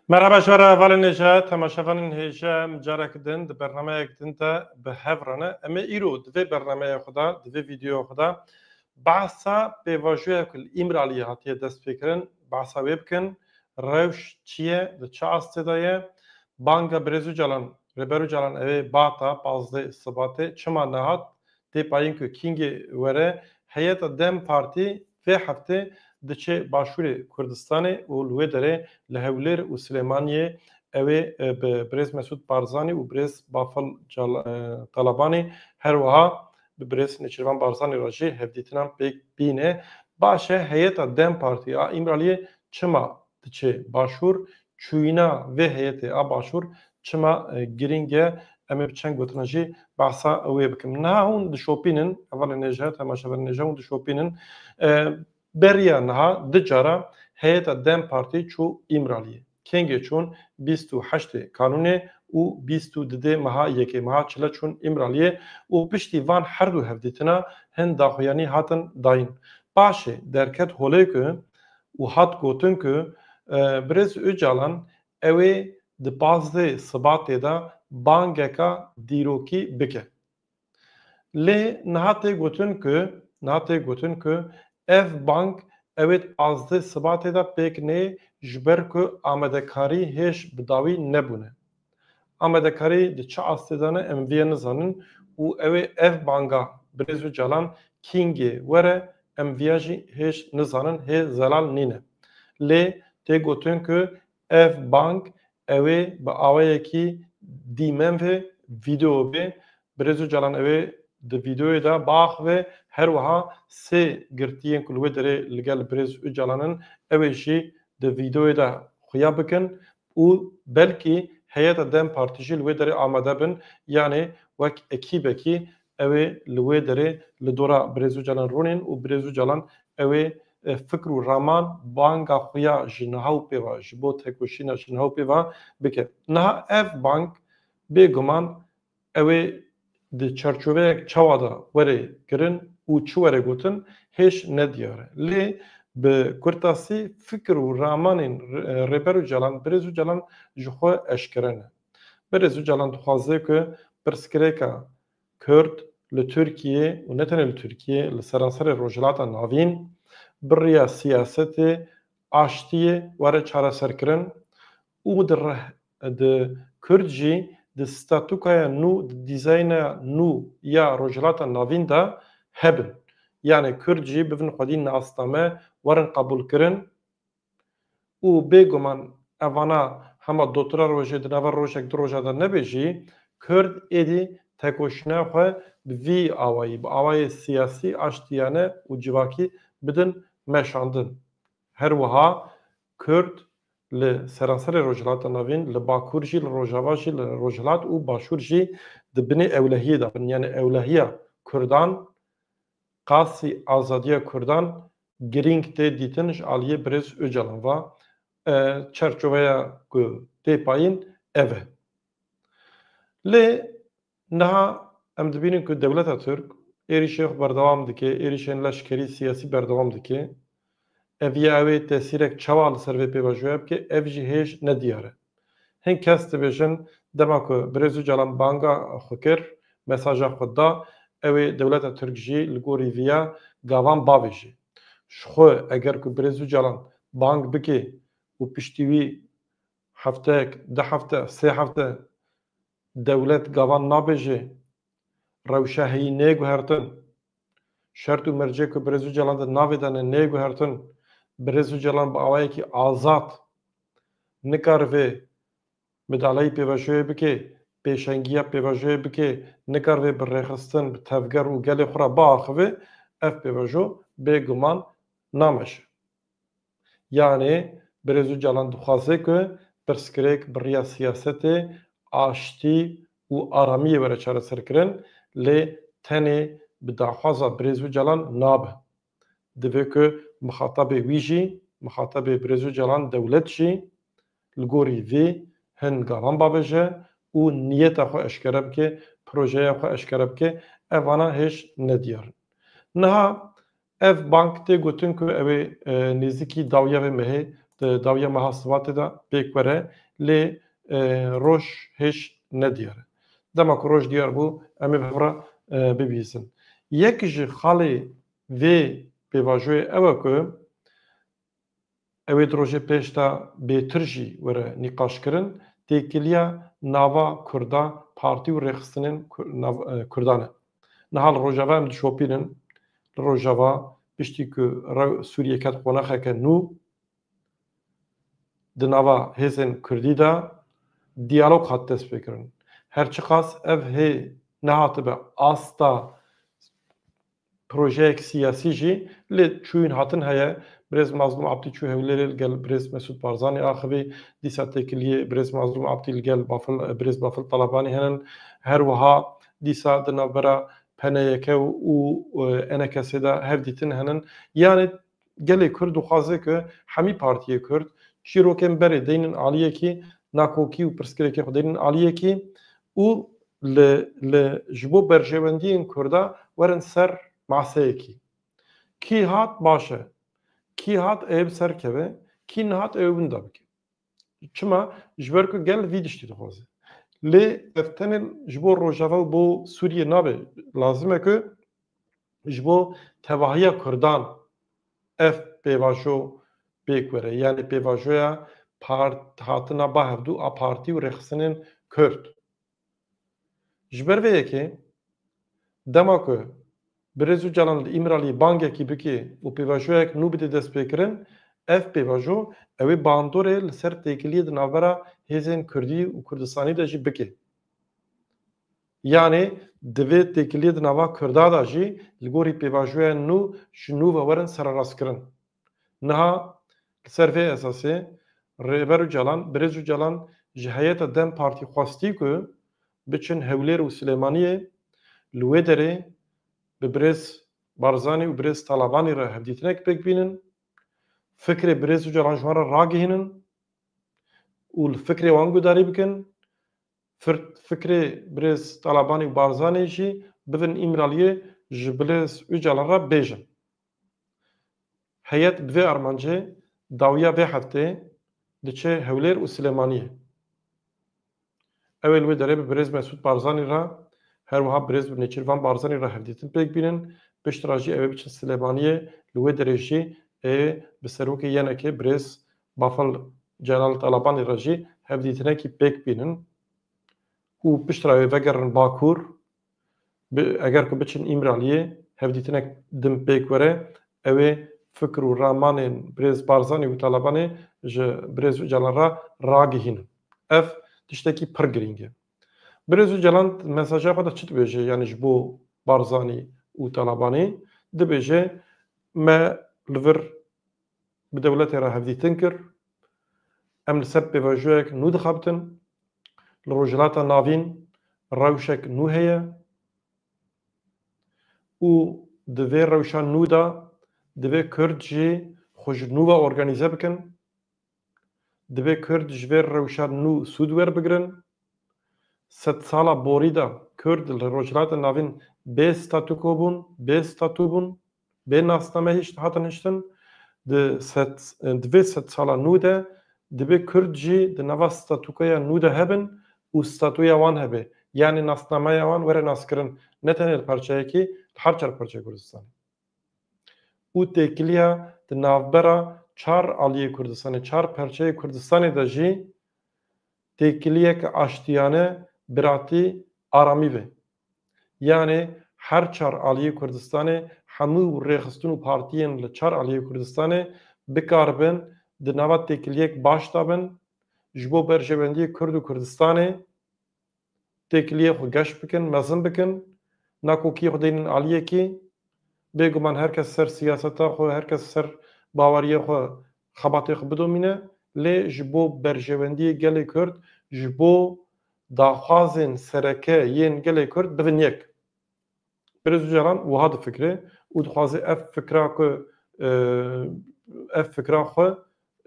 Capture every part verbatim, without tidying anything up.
Merhaba ji we re hevalên hêja, temaşevanên hêja, em carek din di bernameyek din de bi hev re ne. Em ê îro di vê bernameya xwe de, di vê vîdeoya xwe de behsa pêvajoya ku li Îmraliyê hatiye destpêkirin, behsa wê bikin, rewş çi ye, di çi astê de ye, banga Birêz Ocalan, Rêber Ocalan ew ê bata pazdeh Sibatê çima nehat, tê payîn ku kîngê were, heyeta DEM Partî vê heftê diçe Başûrê Kurdistanê û li wê derê li Hewlêr û Silêmaniyê ew ê, e, bi birêz Mesûd Barzanî û birêz Bafil Cal-, e, Talabanî, her wiha bi birêz Nêçîrvan Barzanî re jî hevdîtinan pêk bîne. Baş e, heyeta DEM Partî a Îmraliyê çima diçe Başûr? Çûyîna vê heyetê a Başûr çima, e, girîng e? Em ê bi çend gotina jî behsa wê bikim. Niha hûn dişopînin, hevalên hêja, temaşevanên hêja, hûn dişopînin. E, beriya niha du cara heyeta DEM Partî çû Îmraliyê. Kengê çûn? Bîst û heştê Kanûnê û bîst û didê meha yekê, meha çile çûn Îmraliyê û piştî van her du hevdîtina hin daxuyanî hatin dayîn. Paşê derket holê ku û hat gotin ku, e, birêz Ocalan ew ê di pazdeh Sibatê de bangeka dîrokî bike. Lê niha tê gotin ku, niha tê gotin ku ev bang ew ê di pazdeh Sibatê de pêk nê, ji ber ku amadekarî hêj bi dawî nebûne. Amadekarî di çi astê de ne, em vê nizanin û ew ê ev banga birêz Ocalan kîngê were, em viya jî hêj nizanin, hê zelal nîne. Lê tê gotin ku ev bang ew ê bi awayekî dîmen ve, vîdeo bê, birêz Ocalan ew ê di vîdeoyê de biaxive, her wiha sê girtiyên ku li wê derê li gel birêz Ocalan in, ew ê jî di vîdeoyê de xuya bikin û belkî heyeta DEM Partî jî li wê derê amade bin, yanê wek ekîbekî ew ê li wê derê li dora birêz Ocalan rûnên û birêz Ocalan ew ê, e, fikr û raman, banga xuya ji niha û pêva, ji bo tekoşîna ji niha û pêva bike. Niha ev bang bêguman ew ê di çarçoveyek çawa de were kirin û çi were gotin, hêj nediyar e. Lê bi kurtasî fikir û ramanên Re-, Rêber Ocalan, Birêz Ocalan ji xwe eşkere ne. Birêz Ocalan dixwaze ku pirsgirêka Kurd li Tirkiyê û ne tenê li Tirkiyê, li seranserê Rojhilata Navîn bi riya siyasetê, aştiyê were çareserkirin û di reh-, di Kurd jî di statûkaya nû, di dîzayna nû ya Rojhilata Navîn de hebin. Yanê Kurd jî bibin xwedî nasname, werin qebûlkirin û bêguman evana hema dotira rojê di nava rojek du roja de nebe jî, Kurd êdî tekoşîna xwe bi vî awayî, bi awayê siyasî, aştiyane û civakî bidin meşandin. Her wiha Kurd li seranserê Rojhilata Navîn, li Bakur jî, li Rojava jî, li Rojhilat û Başûr jî di binê ewlehiyê de bin. Yanî ewlehiya Kurdan, qasî azadiya Kurdan girîng tê dîtin ji aliyê Birêz Ocalan ve. E, çerçoveya ku tê payîn ev e. Lê niha em dibînin ku dewleta Tirk êrîşê xwe berdewam dike, êrîşên leşkerî, siyasî berdewam dike. Ev ya ew ê tesîrek çawa li ser vê pêvajoya bike, ev jî hêj nediyar e. Hin kes dibêjin, dema ku Birêz Ocalan banga xwe kir, mesaja xwe da, ew ê dewleta Tirk jî li gorî viya gavan bavêje. Ji xwe eger ku Birêz Ocalan bang bike û piştî wî hefteyek, du hefte, sê hefte dewlet gavan nabêje, rewşa heyî neyê guhertin, şert û mercê ku Birêz Ocalan di navê de ne neyê guhertin, Birêz Ocalan bi awayekî azad nikaribe midaleyî pêvajoyê bike, pêşengiya pêvajoyê bike, nikaribe bi rêxistin, bi tevger û gelê xwe re biaxive, ev pêvajo bêguman nameşe. Yanê Birêz Ocalan dixwaze ku pirsgirêk bi riya siyasetê, aştî û aramiyê were çareserkirin, lê tenê bi daxwaza Birêz Ocalan nabe. Divê ku mixatabê wî jî, mixatabê Birêz Ocalan, dewlet jî li gorî vê hin gavan bavêje û niyeta xwe eşkere bike, projeya xwe eşkere bike. Evana hêj nediyar in. Niha ev bank tê gotin ku ew ê, e, nêzîkî dawiya vê mehê di dawiya meha Sibatê de pêk were, lê, e, roj hêj nediyar e. Dema ku roj diyar bû, em ê bi hev re, e, bibihîzin. Yek ji xalê vê pêvajoyê ew e ku ew ê di rojê pêş de bêtir jî were nîqaşkirin, têkiliya nava Kurda, partî û rêxistinên Kur-, nav-, e, Kurdan e. Niha li Rojava em dişopînin, li Rojava piştî ku rew Sûriye ket qonaxeke nû, di nava hêzên Kurdî de diyalog hat destpêkirin. Her çiqas ev hê nehatibe asta projeyek siyasî jî, lê çûyîn hatin heye. Birêz Mazlûm Abdî çû Hewlêrê li gel birêz Mesûd Barzanî axivî, dîsa têkiliyê birêz Mazlûm Abdî li gel Bafil, birêz Bafil Talabanî henin. Her wiha dîsa di navbera P N Y K û, û, e, E N K S'ê de hevdîtin henin. Yanî gelê Kurd dixwaze ku hemî partiyê Kurd çîrokên berê deynin aliyekî, nakokî û pirsgirêkê xwe deynin aliyekî û li, li, ji bo berjewendiyên Kurda werin ser maseyekî. Kî hat baş e, kî hat ê bi ser keve, kî nehat ê winda bike. Çima? Ji ber ku gel vî tiştî dixwaze. Lê ev tenê ji bo Rojava û bo Sûriyê nabe. Lazim e ku ji bo tevahiya Kurdan ev pêvajo pêk were. Yanî pêvajoya part-, hatina ba hevdû a partî û rêxistinên Kurd. Ji ber vê yekê, dema ku birêz Ocalan li Îmraliyê bangekî bike û pêvajoyek nû bide destpêkirin, ev pêvajo ew ê bandorê li ser têkiliyê di navbera hêzên Kurdî û Kurdistanî de jî bike. Yanî divê têkiliyê di nava Kurda de jî li gorî pêvajoya nû ji nû ve werin sererastkirin. Niha li ser vê esasê Rêber Ocalan, birêz Ocalan ji heyeta DEM Partî xwestî ku biçin Hewlêr û Silêmaniyê, li wê derê bi birêz Barzanî û birêz Talabanî re hevdîtinek pêk bînin, fikrê birêz Ocalan ji wan re ragihînin û li fikrê wan guhdarî bikin, fir-, fikrê birêz Talabanî û Barzanî jî bibin Îmraliyê ji birêz Ocalan re bêjin. Heyet bi vê armancê dawiya vê heftê diçe Hewlêr û Silêmaniyê. Ew ê li wê derê bi birêz Mesûd Barzanî re, her wiha birêz Nêçîrvan Barzanî re hevdîtin pêk bînin. Piştre jî ew ê biçin Silêmaniyê, li wê derê jî ê bi serokê Y N K'ê birêz Bafil Celal Talabanî re jî hevdîtinekî pêk bînin. Û piştre wê vegerin Bakur, bi-, eger ku biçin Îmraliyê, hevdîtinek din pêk were, ew ê fikr û ramanên birêz Barzanî û Talabanê ji birêz Ocalan re ragihînin. Ev tiştekî pir girîng e. Birêz Ocalan mesaja xwe de çi dibêje, yanî ji bo Barzanî û Talabanî? Dibêje, me li vir bi dewletê re hevdîtin kir. Em li ser pêvajoyek nû dixebitin. Li Rojhilata Navîn rewşek nû heye û di vê rewşa nû de divê Kurd jî xwe ji nû ve organîze bikin. Divê Kurd ji vê rewşa nû sûd werbigirin. Sedsala borî de Kurd li Rojhilata Navîn bê statûko bûn, bê statû bûn, bê nasname hişt-, hatin hiştin. Di sed, di vê sedsala nû de divê Kurd jî di nava statûkoya nû de hebin û statûya wan hebe. Yanî nasnameya wan were naskirin. Ne tenê li parçeyekî, li her çar parçeyê Kurdistanê. Û têkiliya di navbera çar aliyê Kurdistanê, çar perçeyê Kurdistanê de jî têkiliyeke aştiyane, biratî, aramî be. Yanê her çar aliyê Kurdistanê, hemû rêxistin û partiyên li çar aliyê Kurdistanê bikaribin di nava têkiliyek baş de bin, ji bo berjewendiyê Kurd û Kurdistanê, têkiliyê xwe geş bikin, mezin bikin, nakokiyê xwe deynin aliyekî. Bêguman her kes ser siyaseta xwe, her kes ser baweriya xwe xebatê xwe bidomîne, lê ji bo berjewendiyê gelê Kurd, ji bo daxwazên sereke yên gelê Kurd bibin yek. Birêz Ocalan wiha difikire û dixwaze ev fikra ku, e, ev fikra xwe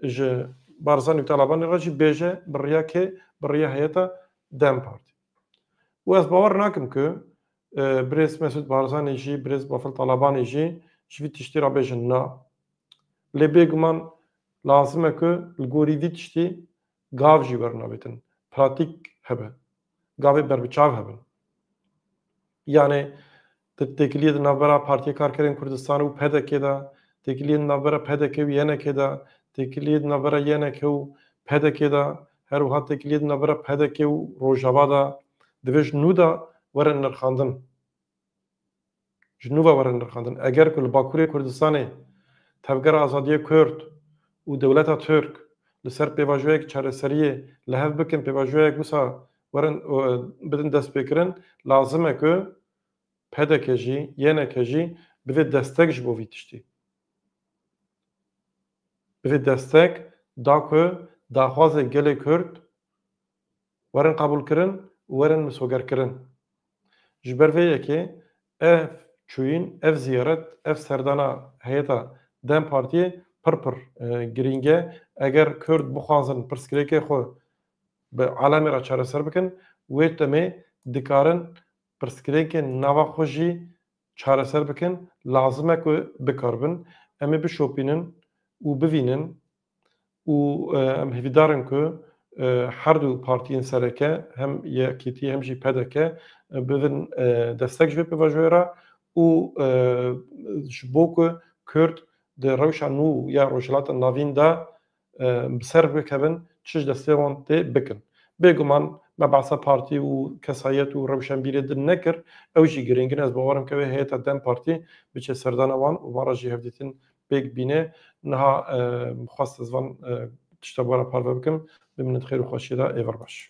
ji Barzanî û Talabanî re jî bêje bi riya kê, bi riya heyeta DEM Partî. Û ez bawer nakim ku, e, birêz Mesûd Barzanî jî, birêz Bafil Talabanî jî ji vî tiştî re bêjin na. Lê bêguman Lazim e ku li gorî vî tiştî gav jî werin avêtin. Pratîk hebe. Gavê berbiçav hebin. Yani, te-, têkiliyê di navbera Partiya Karkerên Kurdistanê û P D K'ê de, têkiliyê di navbera P D K û Y N K'ê de, têkiliyê di navbera Y N K û P D K'ê de, her wiha têkiliyê di navbera P D K û Rojava de, divê ji nû de werin nirxandin. Ji nû ve werin nirxandin. Eger ku li Bakurê Kurdistanê Tevgera Azadiyê Kurd û dewleta Tirk li ser pêvajoyek çareseriyê li hev bikin, pêvajoyek wisa werin, e, bidin destpêkirin, lazim e ku P D K jî, Y N K jî bivê destek ji bo vî tiştî. Bivê destek da ku daxwazê gelê Kurd werin qebûlkirin û werin misogerkirin. Ji ber vê yekê ev çûyîn, ev ziyaret, ev serdana heyeta DEM Partiyê pir pir, e, girîng e. Eger Kurd bixwazin pirsgirêkê xwe bi alemê re çareser bikin, wê demê dikarin pirsgirêkên nava xwe jî çareser bikin, lazim e ku bikaribin. Em ê bişopînin û bivînin û, e, em hêvîdar in ku, e, her du partiyên sereke, hem Yekîtî hem jî P D K, e, bibin, e, destek ji vê pêvajoyê re û, e, ji bo ku Kurd di rewşa nû ya Rojhilata Navîn de, e, bi ser bikevin, çi ji destê wan tê bikin. Bêguman me behsa partî û kesayet û rewşenbîrê din nekir, ew jî girîng in. Ez bawer im ke wê heyeta DEM Partî biçe serdana wan û van re jî hevdîtin pêk bîne. Niha, e, xwest ez van, e, tişta bi we re parve bikim. Bimînin di xêr û xweşiyê de, êvar baş.